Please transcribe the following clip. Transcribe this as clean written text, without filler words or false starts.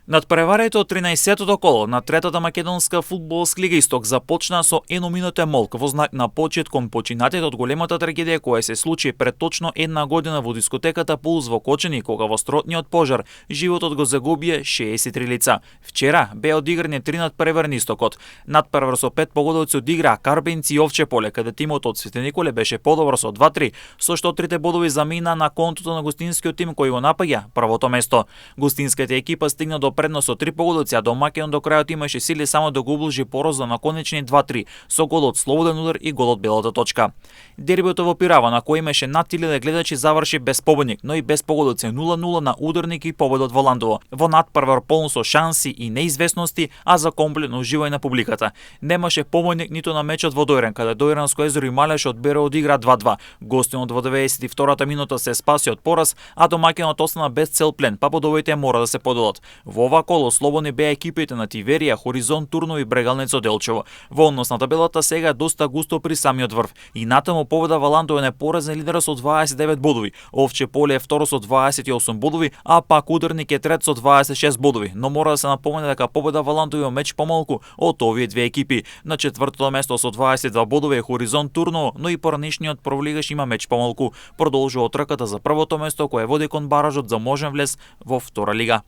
Надпреварите од 13-тото коло на третата македонска фудбалска лига Исток започна со едноминутен молк во знак на почит кон починатите од големата трагедија која се случи пред точно една година во дискотеката Пулс во Кочани, кога во стротниот пожар животот го загубија 63 лица. Вчера беа одиграни 3 надпревари на Истокот. Надпревар со 5 погодовци одиграа Карбинци и Овче поле, каде тимот од Свети Николе беше подобар со 2-3, со што трите бодови замина на контото на гостинскиот тим кој го напаѓа првото место. Гостинската екипа стигна до предност со 3 погодоци, а домаќинот до крајот имаше сили само да го ублжи пороза на конечни 2-3 со гол од слободен удар и гол од белата точка. Дербиото во Пирава, на кој имаше над 1000 гледачи, заврши без победник, но и без погодоци 0-0 на ударник и победа од Воландово. Во надпревар полн со шанси и неизвестности, а за комплетно уживање на публиката. Немаше победник ниту на мечот во Дојран, каде Дојранско езеро и Малеш од Беро одигра 2-2. Гостинот во 92-та минута се спаси од пораз, а домаќинот остана без цел плен, па бодовите мора да се поделат. Во ова коло слободни беа екипите на Тиверија, Хоризонт, Турново и Брегалница Делчево. Во однос на табелата сега доста густо при самиот врв. И натаму победа Валандово е непоразен лидер со 29 бодови. Овче поле е второ со 28 бодови, а пак ударник е трет со 26 бодови. Но мора да се напомене дека победа Валандово има меч помалку од овие две екипи. На четвртото место со 22 бодови е Хоризонт Турново, но и поранишниот прволигаш има меч помалку. Продолжува трката за првото место кое води кон баражот за можен влез во втора лига.